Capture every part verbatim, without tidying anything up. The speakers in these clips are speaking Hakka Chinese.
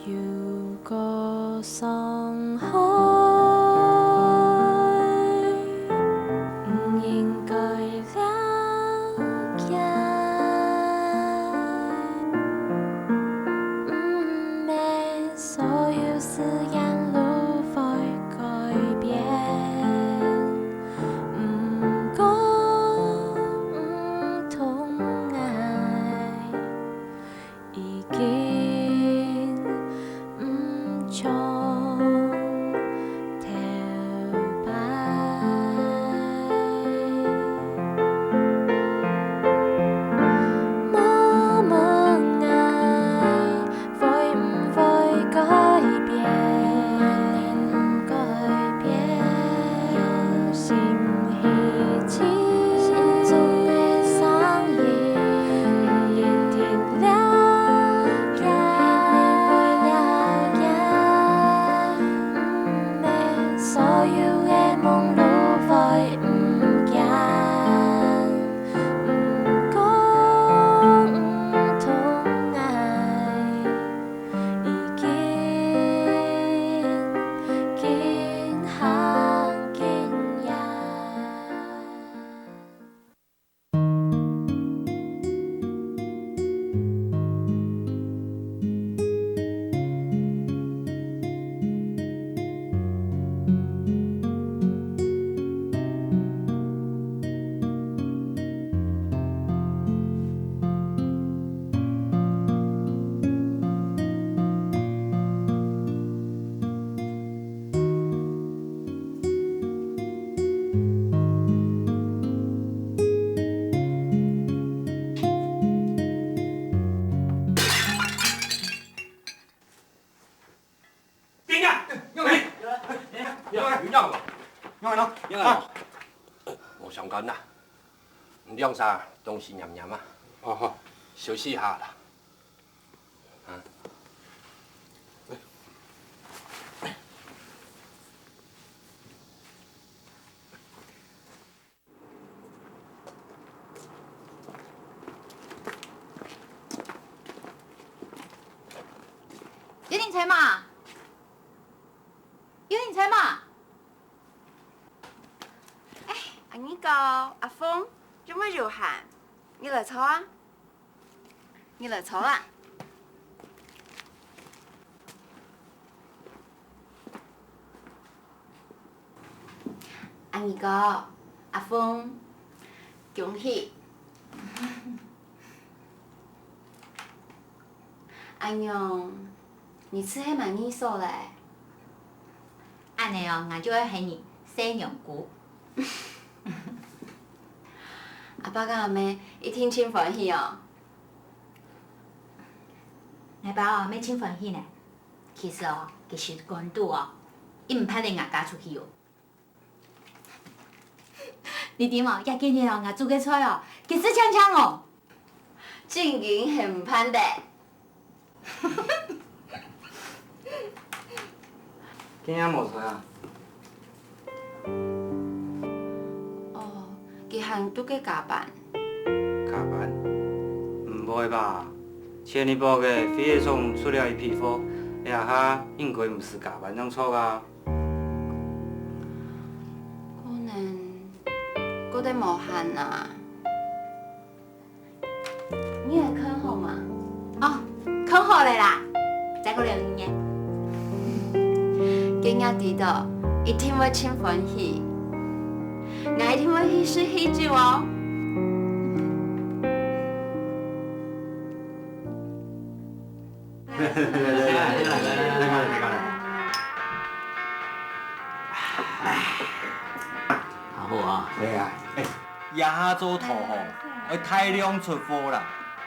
有過傷害，毋應該了解。毋係所有誓言都會改變，毋過毋同𠊎 已經毋像頭擺。問問𠊎會毋會改變？改變。用心 去聽心中个聲音，一定了解，了解。毋係所有个夢都會毋見，毋過毋同𠊎 已經緊行緊遠。 冰啊！用力！用力！用力！用力！無相干啦，你兩儕東西撿撿啊。哦，好。休息一下啦。啊。 有人在嗎？有人在嗎？哎，阿二哥、阿鳳，仰會有閒？你來坐啊！你來坐啊！ 阿二哥、阿鳳，恭喜！阿娘，你就係滿意所咧？恁呢哦，𠊎就會喊你細娘姑。阿爸佮阿姆一定盡歡喜哦！𠊎爸阿姆盡歡喜呢。 其實哦，佢心肝肚哦，已毋盼得𠊎嫁出去哦。你知無，這幾日哦，𠊎煮个菜哦，佢食淨淨哦。正經係毋盼得。今日無菜啊？ 哦，佢還在該加班。加班？毋會吧？前一駁仔，飛機上出了一批貨，這下應該毋使加班正著啊。可能過得無閒啊。 你个看好嗎？哦，看好了啦，再過兩日。今日知道，一定會盡歡喜。𠊎一定會去食喜酒哦。來，來，來，來，來，來，來。好好啊。對啊，哎， 這下做桃吼，愛大量出貨啦，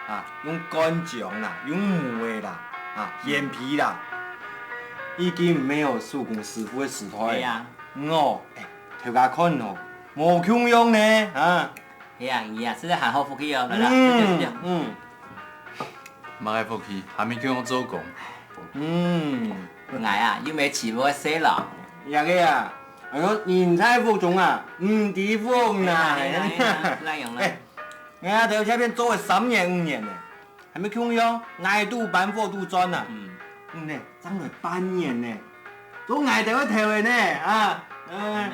啊，用灌漿啦，用模仔啦，啊，研皮啦，已經毋係有手工師傅个時代。係啊。嗯哦，哎，頭家看哦，無共樣呢，啊。係啊，你啊，實在還好福氣哦，來啦，嗯，來，來，來。嗯。麼个福氣，還無共樣做工。嗯。𠊎啊，又毋係起步个細佬。這个啊，哎喲，人在福中啊，毋知福難。係啊，係啊，係啊，那樣啦。哎， 𠊎兜這片做了三年五年呢，還無共樣，挨肚搬貨肚轉啊。嗯。嗯呢，正來半年呢，做𠊎兜个頭个呢，啊，嗯。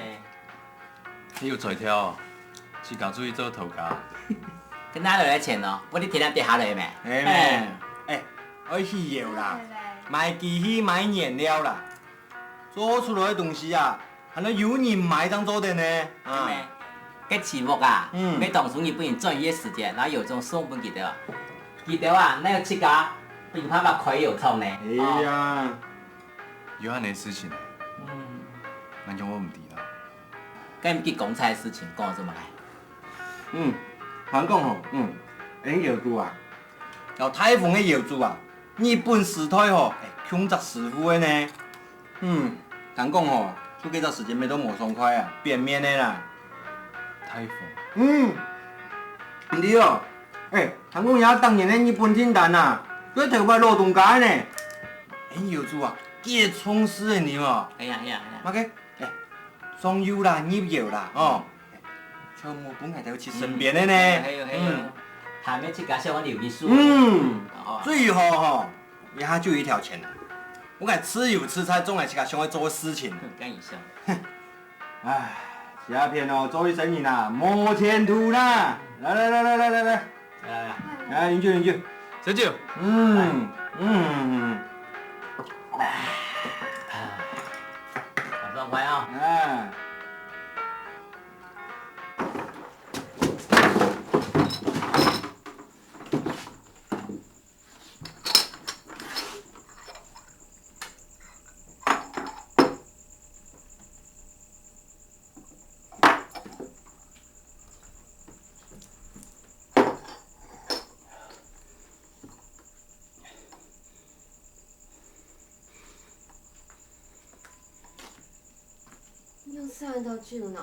有才調哦，自家出去做頭家。該拿來个錢哦，毋係天頂跌下來咩？係咩？哎，愛去搖啦，買機器，買原料啦，做出來个東西啊， 還愛有人買正做得呢。啊，該徐屋啊，嗯，該當初日本人轉去个時節，然後有種送分佢兜啊，佢兜啊，哪有自家有辦法開窯廠呢？哎呀，有恁樣个事情呢，嗯，恁樣𠊎毋知啦。該毋係講菜个事情，講做麼个？嗯，還講吼，嗯，𠊎搖子啊， 摎大風个搖子啊，日本時代吼，共隻師傅个呢。嗯，聽講吼，就該隻時節乜都無爽快啊，變面个啦。大風。嗯，毋知哦，哎，聽講這逐年个日本訂單啊，就頭擺老東家个呢。哎，搖子啊，幾重視个呢哦。哎呀，哎呀，哎呀。麼个？哎，上游啦，入游啦，哦。 全部分𠊎兜去身邊个呢。係喲，係喲。嗯，還愛自家想个留意數。嗯，最好吼，這下就有一條錢了，分𠊎自由自在做𠊎自家想愛做个事情。該你想。唉，這片哦，做一生人啊，無前途啦！來來來來來來來，來來來，來，飲酒飲酒，喝酒。嗯嗯嗯。好爽快啊！哎。 仰食恁多酒呢？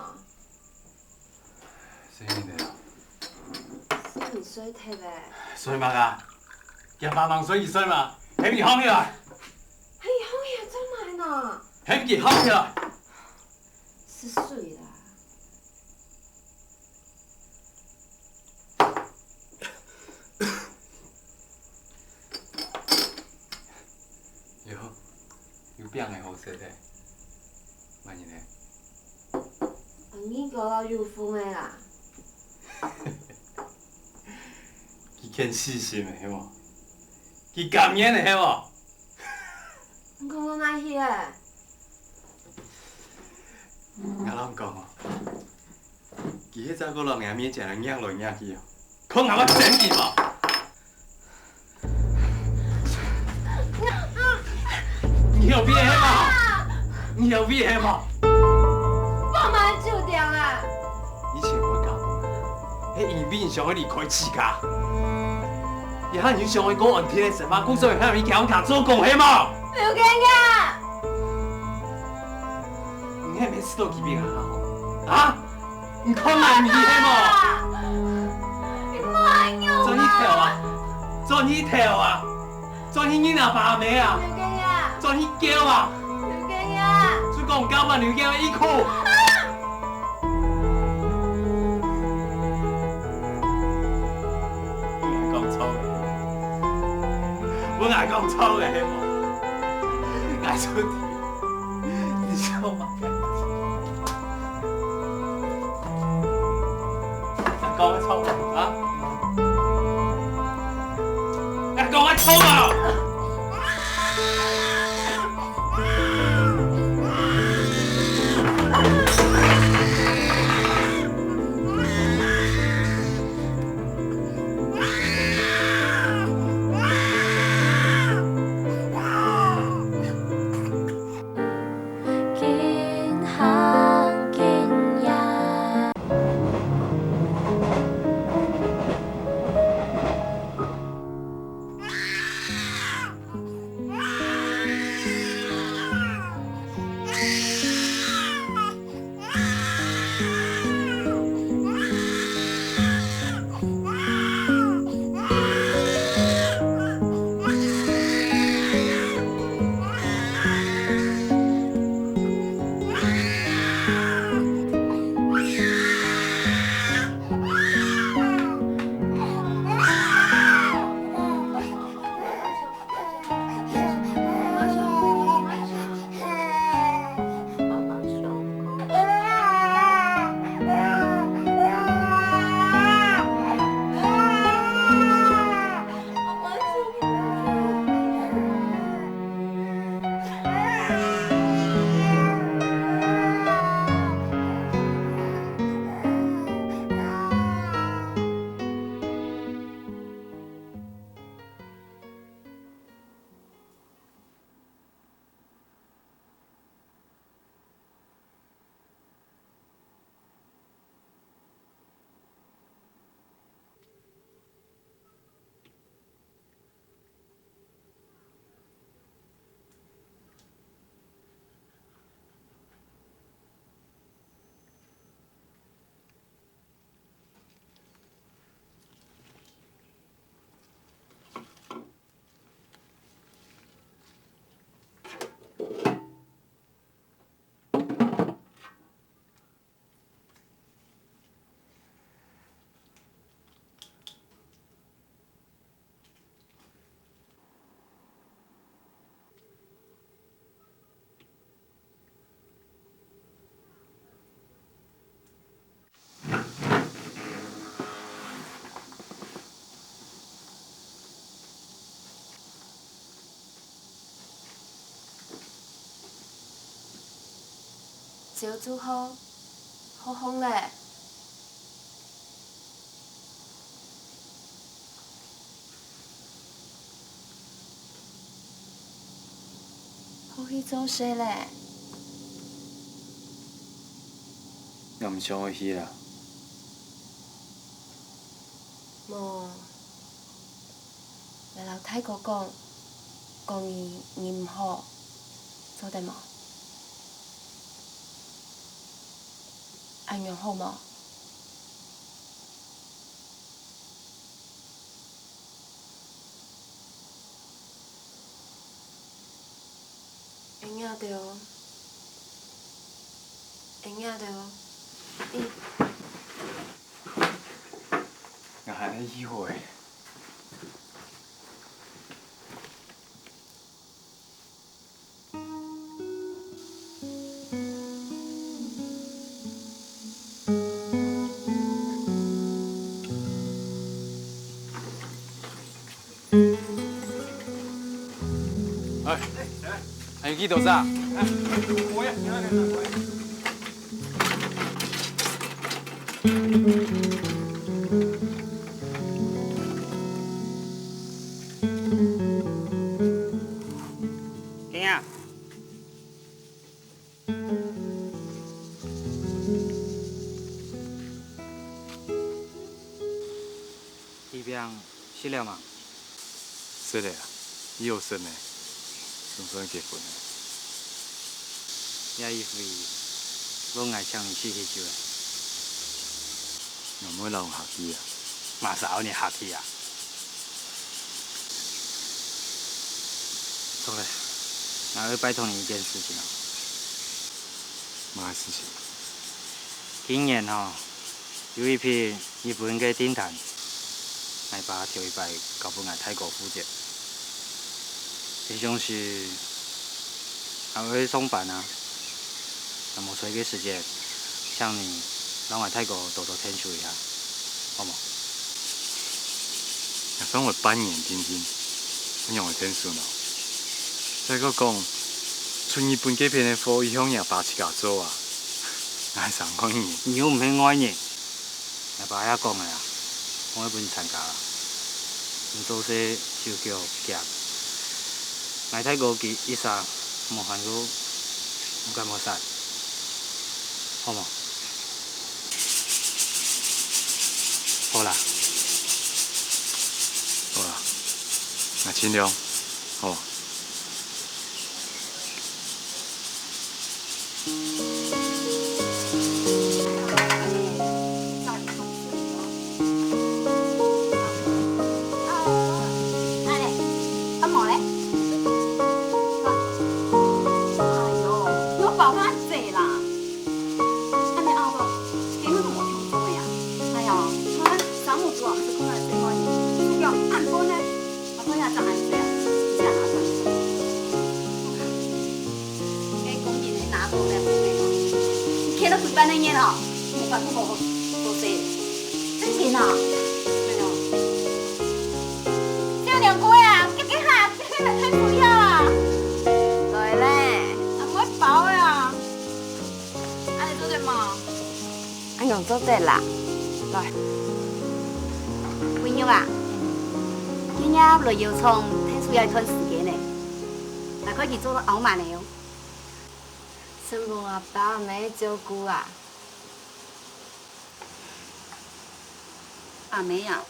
細人仔啊。細人睡忒咧。睡麼个？驚爸媽睡你睡嘛？喊你䟘起來！喊你䟘起來做麼个呢？喊你䟘起來！食水啦。 喲，有餅仔好食咧，麼人呢？阿二哥摎有鳳个啦。佢肯死心个係無？佢甘願个係無？你看𠊎哪去咧？𠊎摎你講哦， 佢係照顧老娘面前來䀴來䀴去哦，看𠊎會整佢無？你有病係無？你有病係無？放慢酒點啊！以前𠊎講，係因為你想愛離開自家，這下你想愛過安定个生活，故所以向你強強做工係無？劉根啊！你係毋係試著佢比𠊎較好？啊？ 你看𠊎毋起係無？你莫恁樣啊！轉去投啊！轉去投啊！轉去認阿爸阿姆啊！劉根啊！轉去噭啊！劉根啊！就講交還劉根个一哭。啊！分𠊎講錯了，分𠊎講錯了係無？𠊎錯了，你笑麼个？ 講个錯啊？講个錯啊！朝做好，好風咧。好去做事咧。𠊎毋想愛去啦。無，𠊎摎大哥講，講你，你毋好，做得無？恁樣好無？ 會曉得哦，會曉得哦，你，𠊎還有機會。 哎，還有幾多隻？醫病食了嗎？食了啊，又食呢，總算結婚了。這一回，換𠊎請你食喜酒了。𠊎毋會摎你客氣啊。麼儕愛你客氣啊？著了，𠊎愛拜託你一件事情啊。麼个事情？今年吼， 有一筆日本个訂單，𠊎爸頭一擺交分𠊎大哥負責。平常時，𠊎愛上班啊，若無在个時節，請你摎𠊎大哥多多𢯭手一下，好無？𠊎放忒半年定定，仰會𢯭手呢？再過講，出日本該片个貨，一向若爸自家做啊，𠊎係外人。你又毋係外人。 𠊎爸也講个啊，毋愛分你參加啦。你做事手腳遽，𠊎大哥佢一儕無閒過，毋敢無煞，好無？好啦，好啦，𠊎盡量，好無？ 該工人係拿刀來分个哦，你欠了幾萬个銀哦，你還不好好做事。正經啊？對哦。小娘哥啊，遽遽下，遽遽來𢯭手啊！來咧。啊，毋會包个啊。 恁樣做得無？恁樣做得啦。來。惠玉啊，今日來藥廠𢯭手也一段時間呢，大概佢做到仰般呢哦？承蒙阿爸阿姆个照顧啊。 阿姆啊，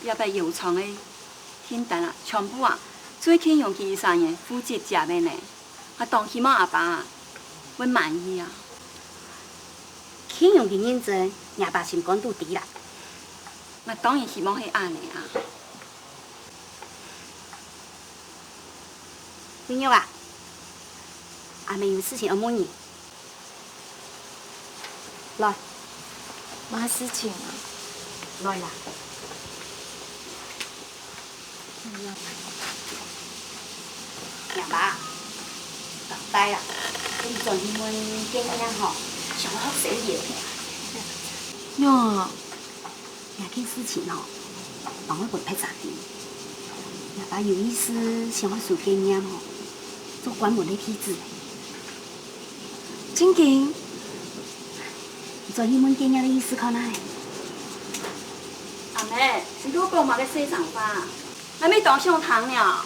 這擺藥廠个訂單啊，全部啊，就係慶陽佢一儕人負責接个呢。𠊎當希望阿爸啊，會滿意啊。慶陽佢認真，若爸心肝肚知啦。𠊎當然希望係恁呢啊。惠玉啊，阿姆有事情愛問你。 來。麼个事情啊？來啦。阿爸，阿爸啊，你轉去問建業吼，想愛學手藝。仰啊？ 這件事情吼，當愛分別儕知。若爸有意思想愛收建業吼，做關門个弟子。正經？你轉去問建業个意思看啊。阿姆，你同我講麼个細聲話？𠊎乜當想聽呢。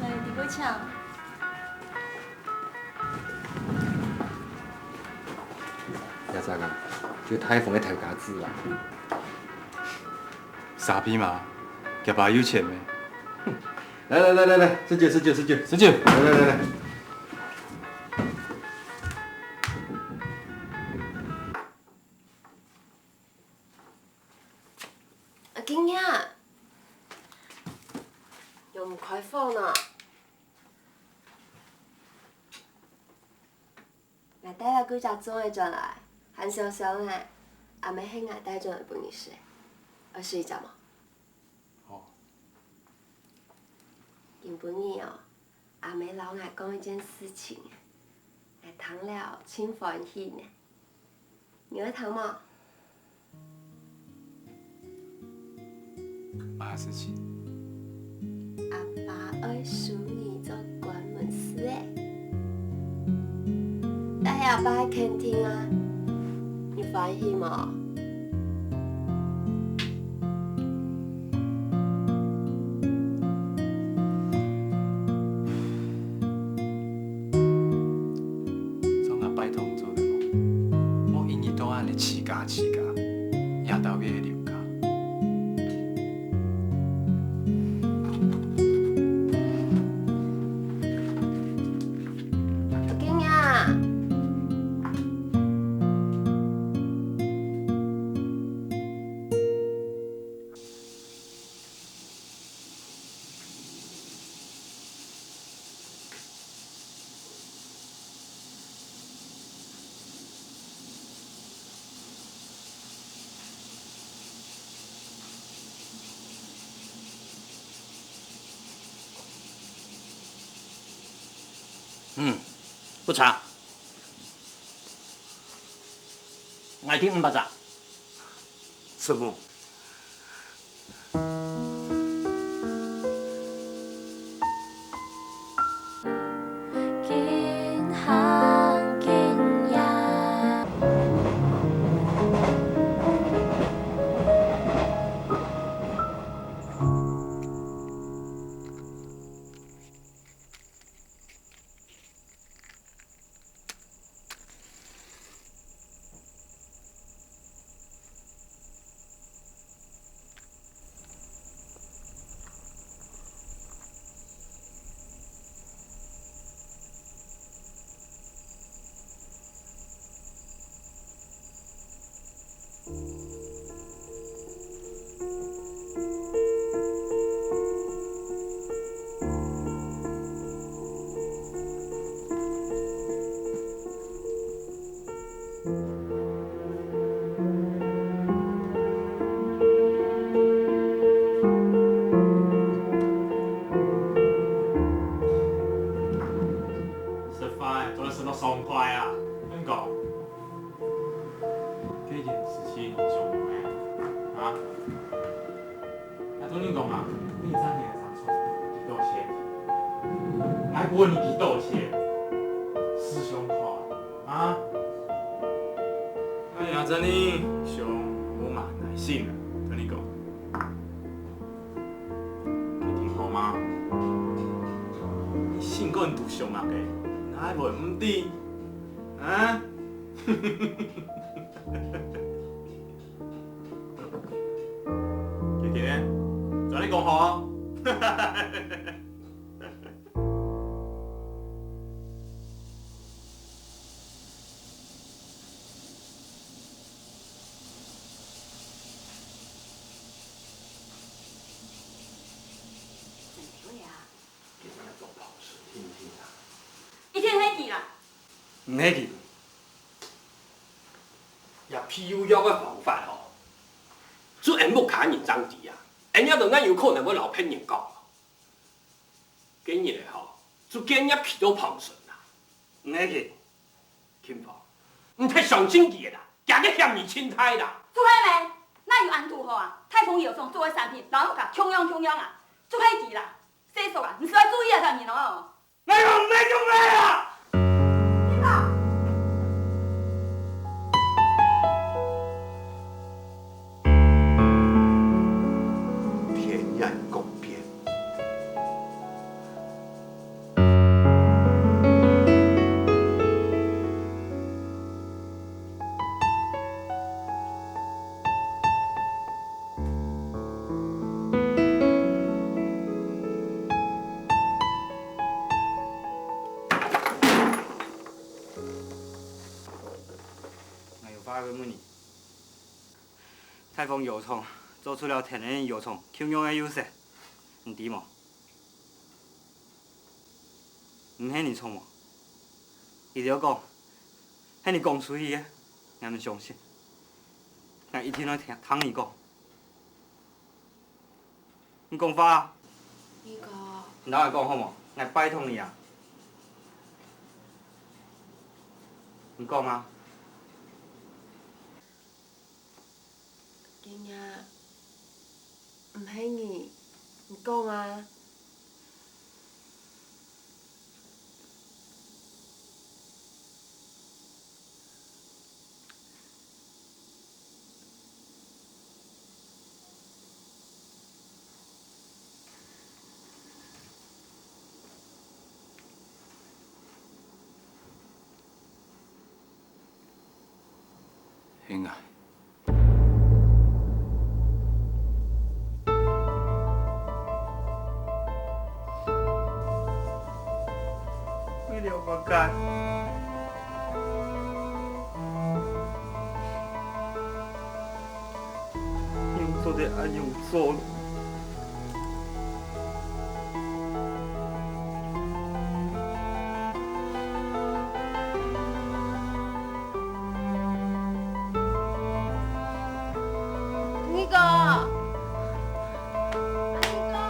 來，你過請。 阿叔啊，就大風个頭家子啊。沙皮嘛，佢爸有錢咩？來來來來來，十九十九十九十九，來來來來。阿金呀，仰毋開火呢？ 𠊎帶了幾隻粽仔轉來，還燒燒呢。阿姆喊𠊎帶轉來分你食，愛食一隻無？好。今晡日哦，阿姆摎𠊎講一件事情，𠊎聽了盡歡喜呢。你愛聽無？ 麼个事情？阿爸愛收你做關門師欸。這係阿爸个肯定啊，你歡喜無？做𠊎拜託你做得無？莫一日到暗个自家自家，也到个 嗯，不差。𠊎訂五百隻。什麼？ 緊行緊遠。 食飯做得食到爽快啊！恁講，這件事情想無咩？啊？𠊎同你講啊，你爭人家爭幾多錢？𠊎分你幾多錢？思想好啊！啊？哎呀，真的，想無麼耐心啊，同你講。 你聽好嗎？你心肝肚想麼个，哪會毋知？啊？今天呢，轉來講好哦。 對啊，今日做好事定定啊。一定係佢啦。毋係佢。這譬如藥个方法吼，就𫣆屋下人正知啊，𫣆也都哪有可能會摎別人講啊。今日个吼，就建業佢做旁身啊。毋係佢。 清芳，你忒相信佢啦，佢个嫌疑盡大啦。做得咩？哪有恁堵好啊？大豐藥廠做个產品，摎𠊎共共樣共樣啊，就係佢啦！細叔啊，你自家注意啊，大人哦！ 𠊎講毋係共樣啊！你啦！天然公變。𠊎有話愛問你。大豐藥廠做出了天然藥廠共樣个優勢，你知無？毋係你錯無？佢兜講，係你講出去个，𠊎毋相信。𠊎一定愛聽，聽你講。 你講話啊！你講。你摎𠊎講好無？𠊎拜託你啊！你講啊！今日毋係你，你講啊！ 兄啊！ 為了麼个？你做得恁樣做？ 你講，阿明哥。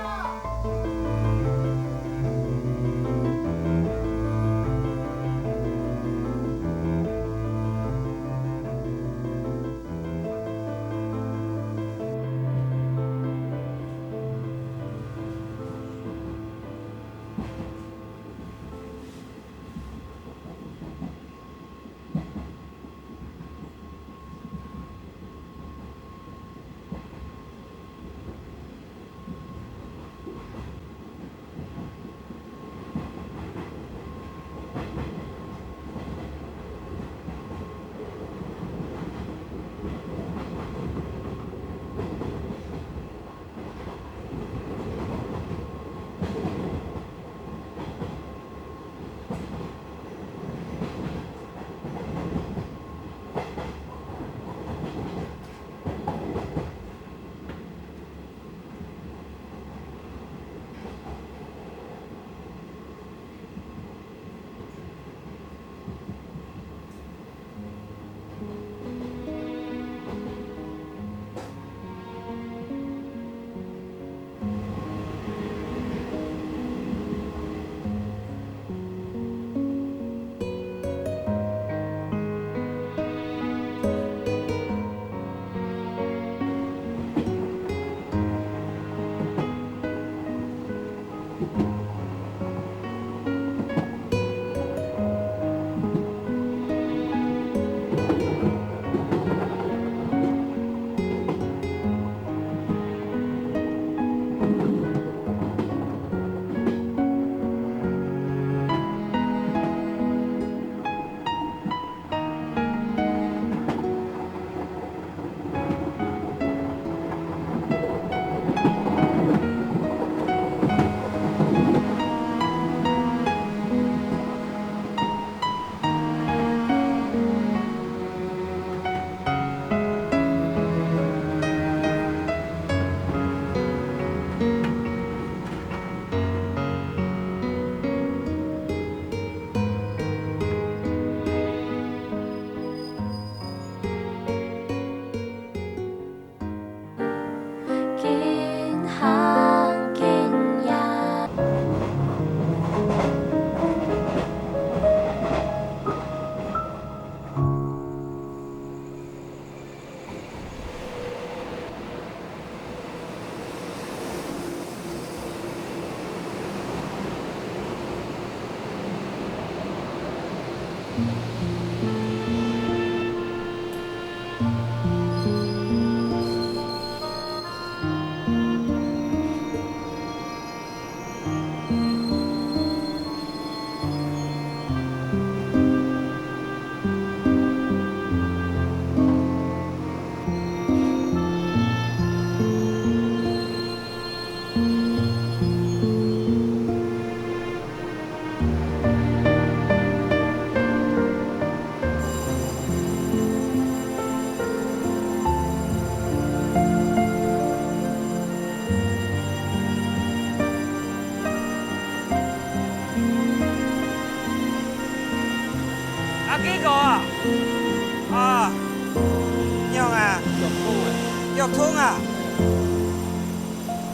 啊，仰啊？腳痛啊！腳痛啊？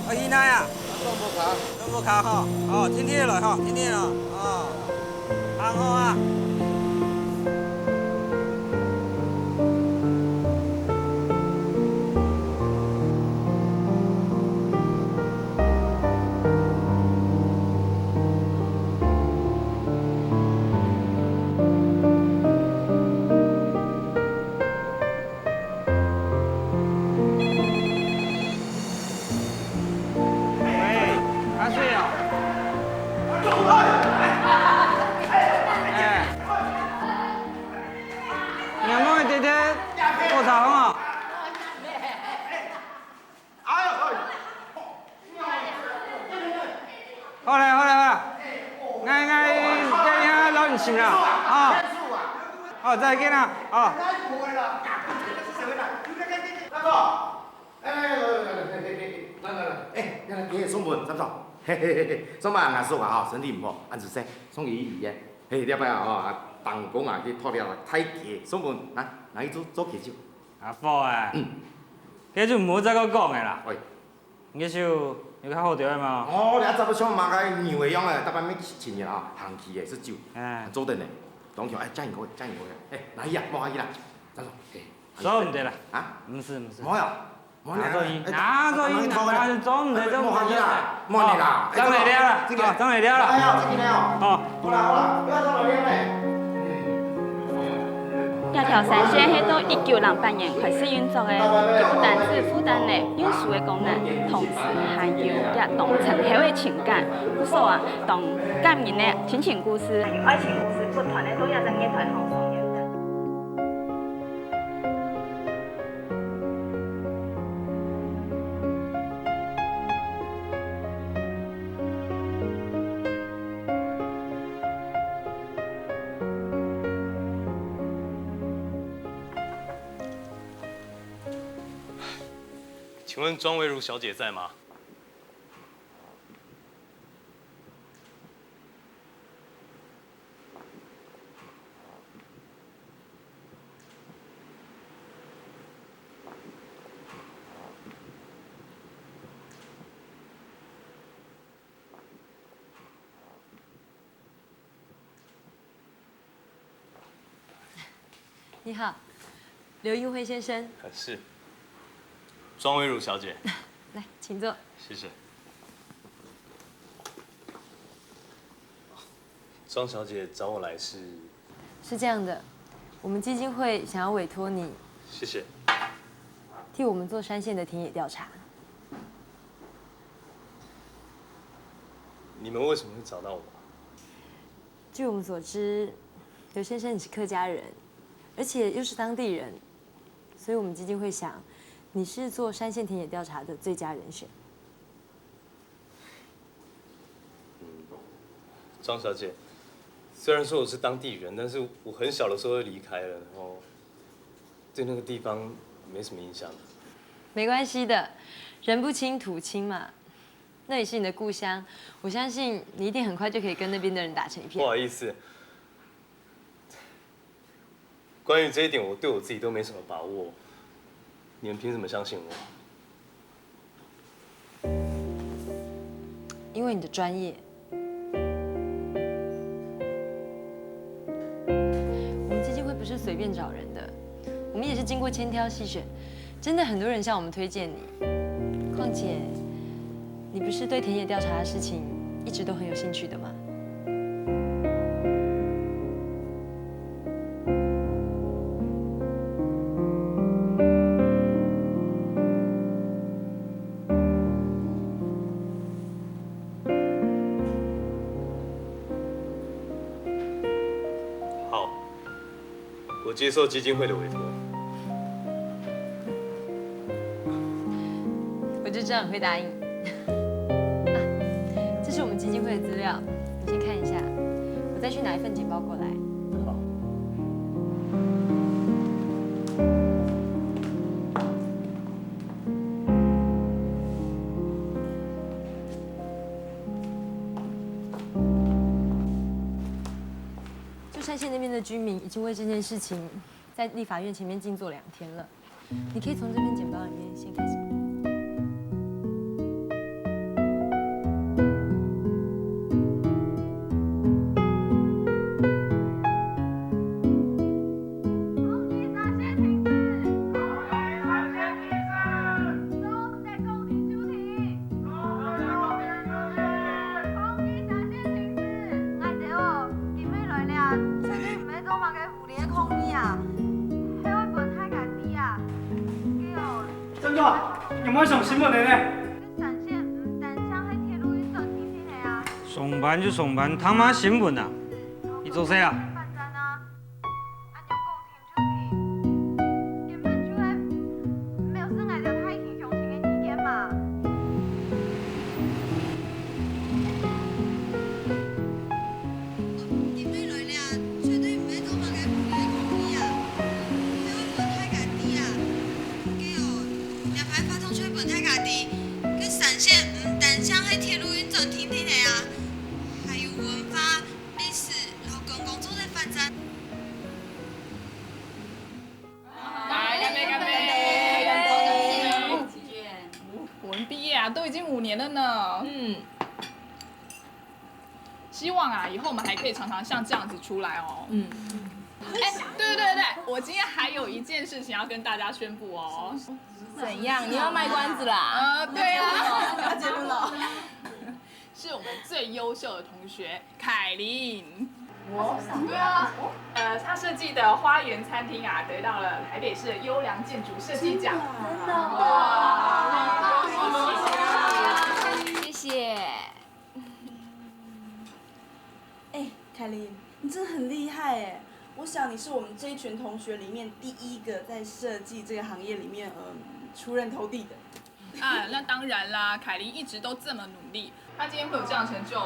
愛去哪啊？ 弄不卡。弄不卡吼，哦，天天來吼，天天來，哦，行好啊。喂，阿水哦。哎，你莫直直，我查好啊。好了好了好了，𠊎𠊎等一下摎你尋啦，啊。好，再見啦，啊。 哎，來來來，哎，來來，哎，來來，哎，來來，哎，送分，三嫂，嘿嘿嘿嘿，上擺阿叔啊吼，身體毋好，恁仔細，送佢去醫院。嘿，這擺啊吼，啊，當公啊去托了大家，送分，拿拿去做做戒酒。阿福啊，嗯，戒酒毋好再過講个啦。喂，你手有較好點个無？哦，你阿叔像馬个牛个樣个，逐擺愛尋人啊，行去个食酒，哎，做得呢，當強，哎，加油，加油，哎，拿去啊，莫客氣啦，三嫂，嘿。 做毋得啦。啊？毋使毋使。無啊，無啊。拿做贏，哎，拿做贏，哎，哎，拿做毋得，做毋得，做毋得。莫客氣啦，莫客氣啦。哦，正會了啦，這個，哦，正會了啦。哎呀，這個呢，哦。哦。好啦好啦，不要再留戀了。這條山線係到一九零八年開始運作个，佢毋單止負擔了運輸个功能，同時還有這當深厚个情感，故所啊，當感人个親情故事。還有愛情故事，不斷个在這隻樂團當中演出。 请问庄维如小姐在吗？ 你好，刘映辉先生。呃，是。庄微如小姐。来，请坐。谢谢。庄小姐找我来是？是这样的，我们基金会想要委托你，谢谢。替我们做山线的田野调查。你们为什么会找到我？ 据我们所知，刘先生你是客家人，而且又是当地人，所以我们基金会想，你是做山线田野调查的最佳人选。庄小姐，虽然说我是当地人，但是我很小的时候就离开了，然后对那个地方没什么印象。没关系的，人不亲土亲嘛。 那里是你的故乡，我相信你一定很快就可以跟那边的人打成一片。不好意思，关于这一点，我对我自己都没什么把握。你们凭什么相信我？因为你的专业。我们基金会不是随便找人的，我们也是经过千挑细选，真的很多人向我们推荐你。 况且，你不是对田野调查的事情一直都很有兴趣的吗？ 好，我接受基金会的委托。我就知道你会答应。啊，这是我们基金会的资料，你先看一下，我再去拿一份简报过来。好。 就山县那边的居民已经为这件事情在立法院前面静坐两天了。你可以从这篇简报里面先开始。無愛上新聞个呢？這產線毋單淨係鐵路運轉停停个啊。上班就上班，讀麼个新聞啊？你做事啊？發展啊，恁樣講停就停，根本就係無視𠊎兜大氣鄉親个意見嘛。 今晡日來這，絕對毋係做麼个無理个抗議啊！係愛分大家知啊！該哦，這擺活動就愛分大家知，該產線毋單淨係鐵路運轉停停个啊，還有文化、歷史摎觀光做得發展。來，乾杯，乾杯！我們畢業啊，都已經五年了呢。嗯。 希望啊，以後我們還可以常常像這樣子出來哦。嗯。哎，對對對對，我今天還有一件事情要跟大家宣布哦。怎樣？你要賣關子啦？呃，對啊。要結婚了。是我們最優秀的同學，凱琳。我？對啊，呃，她設計的花園餐廳啊，得到了台北市的優良建築設計獎。真的哦。哇，恭喜恭喜！謝謝。 哎，凱琳，你真的很厲害哎！我想你是我們這一群同學裡面第一個在設計這個行業裡面，嗯，出人頭地的。啊，那當然啦，凱琳一直都這麼努力，她今天會有這樣的成就，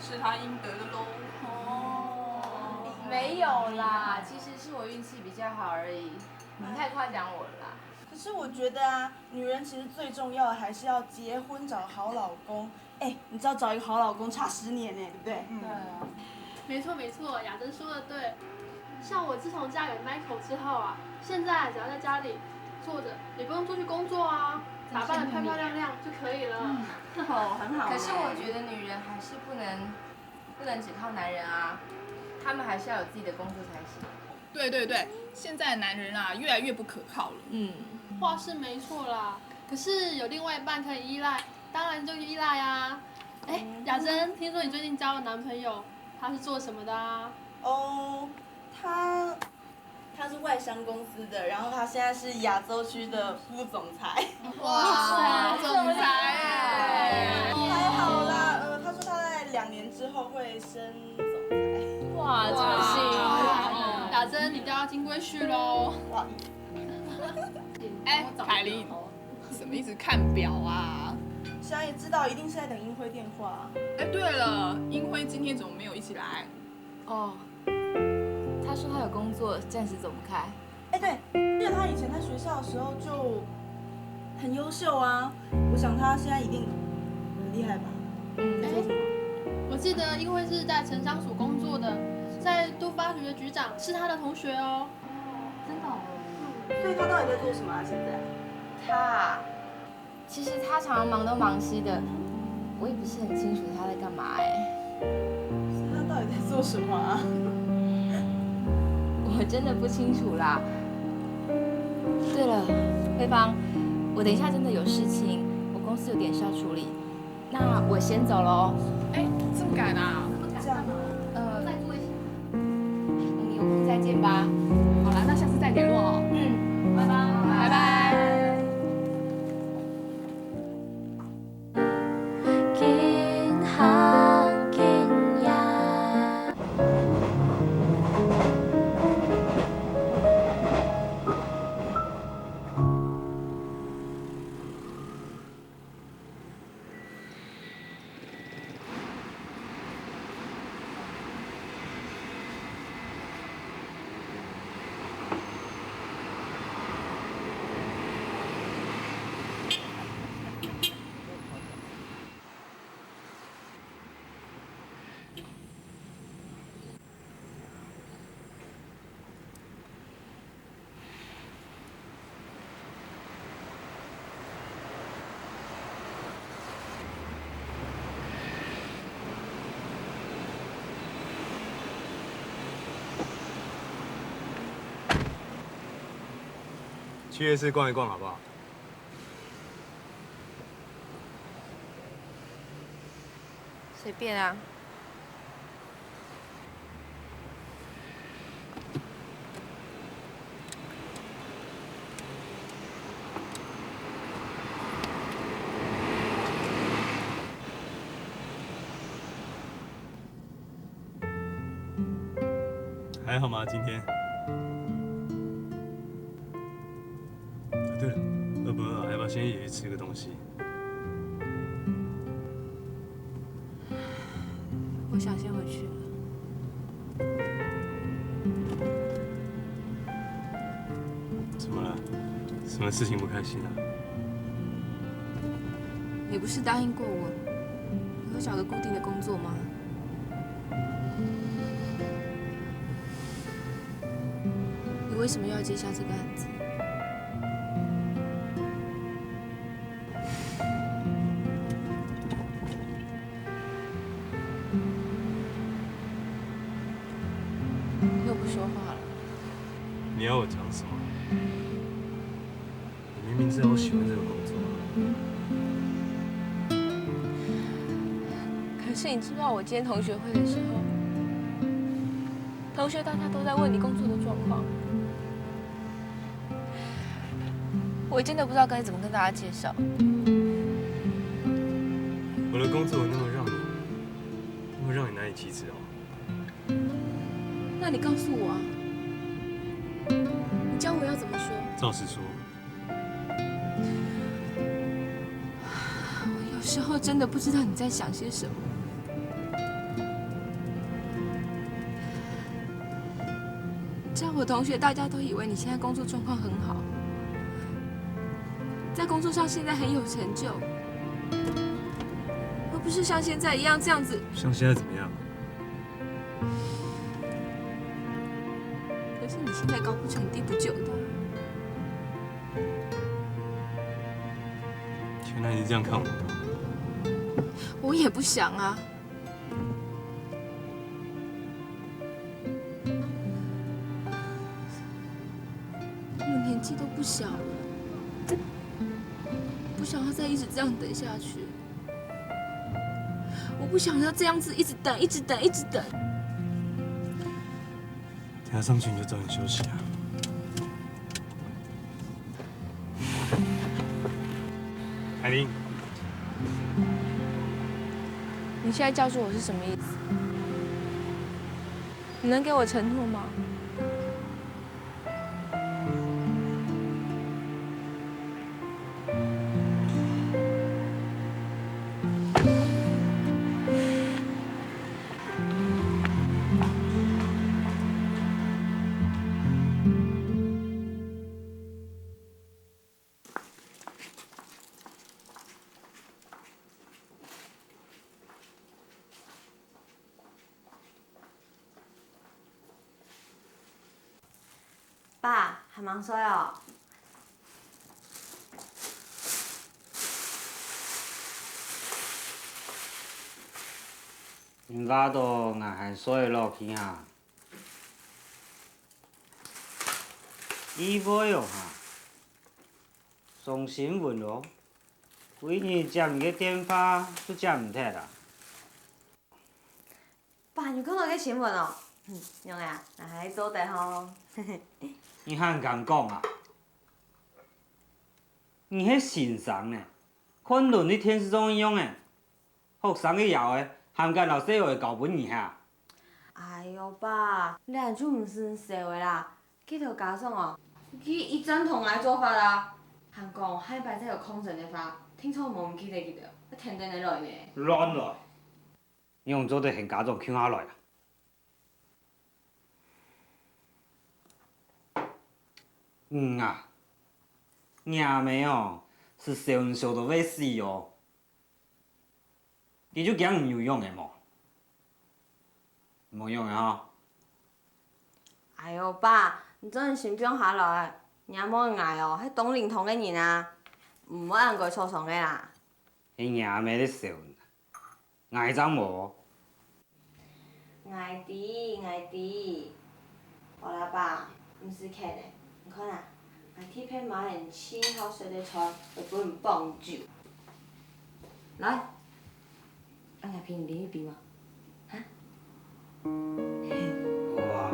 是她應得的咯。哦，沒有啦，其實是我運氣比較好而已，你太誇獎我了啦。可是我覺得啊，女人其實最重要的還是要結婚找好老公。 哎，你知道找一個好老公差十年呢，對不對？對啊。沒錯沒錯，雅珍說的對。像我自從嫁給Michael之後啊，現在只要在家裡坐著，也不用出去工作啊，打扮得漂漂亮亮就可以了。哦，很好。可是我覺得女人還是不能，不能只靠男人啊，她們還是要有自己的工作才行。 對對對，現在的男人啊，越來越不可靠了。嗯。話是沒錯啦，可是有另外一半可以依賴，當然就依賴啊。哎，雅珍，聽說你最近交了男朋友，他是做什麼的啊？哦，他，他是外商公司的，然後他現在是亞洲區的副總裁。哇，總裁哎！太好啦，呃，他說他在兩年之後會升總裁。哇，恭喜！雅珍，你就要金龜婿咯。哇，哎，凱琳，什麼意思？看表啊？想也知道，一定是在等英輝電話。哎，對了，英輝今天怎麼沒有一起來？哦，他說他有工作，暫時走不開。哎，對，記得他以前在學校的時候就很優秀啊，我想他現在一定很厲害吧？嗯。在做什麼？我記得英輝是在城鄉所工作的，在都發局的局長是他的同學哦。真的哦？所以他到底在做什麼啊？現在？他啊，其實他常常忙東忙西的，我也不是很清楚他在幹嘛哎。他到底在做什麼啊？我真的不清楚啦。對了，慧芳，我等一下真的有事情，我公司有點事要處理，那我先走嘍。哎，這麼趕啊？這樣啊？呃，再坐一下。我們有空再見吧。好啦，那下次再聯絡哦。嗯，拜拜。拜拜。去夜市逛一逛好不好？随便啊。还好吗？今天？啊，对了，饿不饿啊？要不要先一起去吃个东西？我想先回去了。怎么了？什么事情不开心啊？你不是答应过我，你会找个固定的工作吗？你为什么要接下这个案子？你又不说话了。你要我讲什么？我明明知道我喜欢这个工作啊。可是你知不知道我今天同学会的时候，同学大家都在问你工作的状况，我真的不知道该怎么跟大家介绍。我的工作有那么让你，那么让你难以启齿哦？那你告诉我啊，你教我要怎么说？照实说。我有时候真的不知道你在想些什么。在我同学大家都以为你现在工作状况很好，在工作上现在很有成就，而不是像现在一样这样子。像现在怎么样？可是你现在高不成低不就的啊。原来你这样看我。我也不想啊。我们年纪都不小了，不想要再一直这样等下去。我不想要这样子一直等，一直等，一直等。等下上去你就早点休息啊。海玲，你现在叫住我是什么意思？你能给我承诺吗？爸，還吂睡哦？你話到𠊎還睡落去哈？意外哦哈！上新聞咯，歸日接你个電話都接毋忒啊！ 爸，你看到个新聞哦？哼，仰仔啊，𠊎還做得吼。你還敢講啊？你係先生呢，看論在電視上仰仔，學生个嬈仔還敢摎細孲交分你哈？哎喲，爸，這就毋使愁个啦。 該兜家長哦，佢一贊同𠊎做法啦，還講下擺再有抗爭个話，定著無毋記得佢兜，會跈等等來呢。亂來！你仰做得喊家長共下來啊？你啊，若姆哦，係愁你愁到會死哦！ 佢就驚你有用个無？無用个吼。哎喲，爸，你做得先放下來，若姆𠊎哦，係當靈通个人啊，毋會恁該著傷个啦。係若姆在愁你，𠊎正無。𠊎知，𠊎知。好啦，爸，毋使譴了，你看啊， 𠊎特別買恁新好食个菜，來分你放酒。來，啊，𠊎陪你啉一杯嘛。哈？好啊。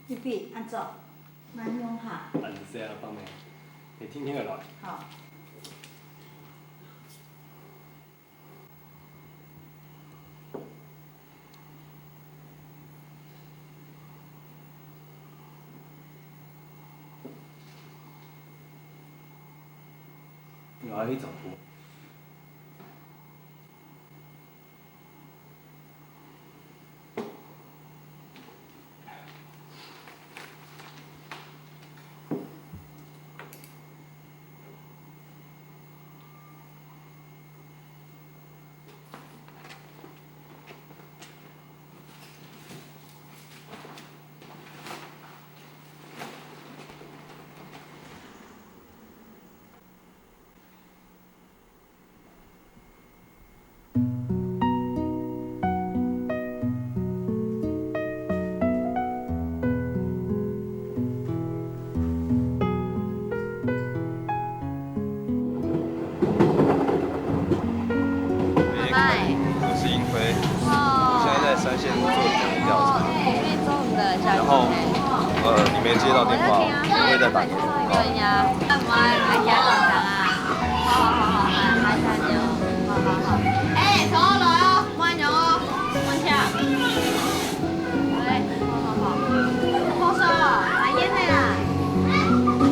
玉碧，按怎？慢用哈。啊，你這樣放咩？你聽聽得來。好。 你愛去丈夫。 我是英辉，哦。我现在在三线做调查。哦，哎，因为中午的小然后，呃，你没接到电话，我会再打给你。对呀，那我们来给他等等啊。好好好好，来，来，加油。好好好。哎，走了哦，慢点哦，慢下。哎，好好好。好手，来烟的啦。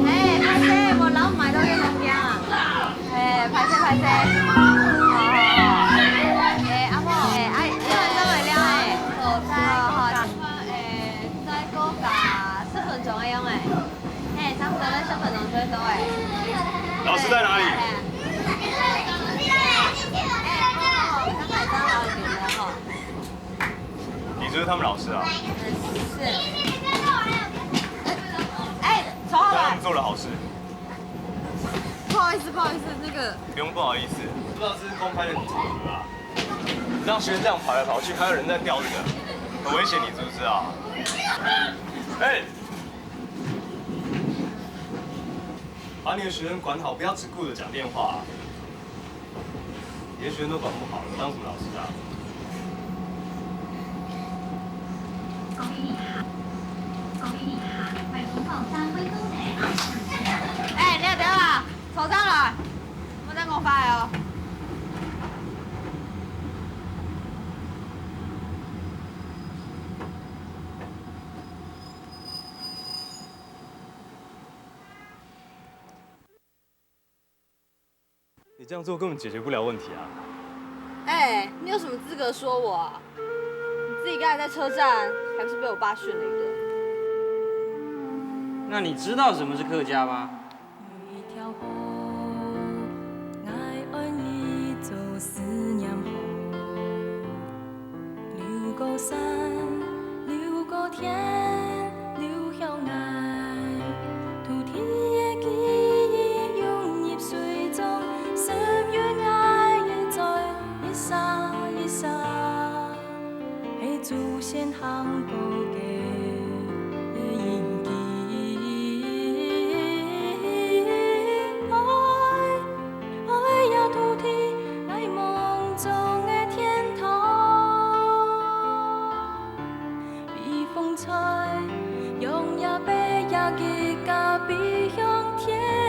哎，歹势，无老买到烟两箱啊。 哎，歹势，歹势。好，好，好。哎，阿婆，哎，哎，你们做得了哎。好，好，好。哎，再过加十分钟个样哎。哎，差不多十分钟就到哎。老师在哪里？哎，哎，哎，好，好，好，刚才在哪里呢？哈。 你就是他们老师啊？嗯，是。哎，走好了。他们做了好事。不好意思，不好意思，那个。不用不好意思，不知道这是公开的场合啊，让学生这样跑来跑去，还有人在吊这个，很危险，你知不知道？哎，把你的学生管好，不要只顾着讲电话啊。 你连学生都管不好，你当什么老师啊？哎，你等下，坐下来，莫再讲话哦。 你这样做根本解决不了问题啊！哎，你有什么资格说我啊？你自己刚才在车站，还不是被我爸训了一顿？那你知道什么是客家吗？有一条河，我爱你做思念河。 流过山，流过天，流向𠊎。土地的记忆涌入水中，十月𠊎的嘴，一沙一沙，是祖先行过的印记。爱，爱呀土地，𠊎梦中的天堂。个家比向天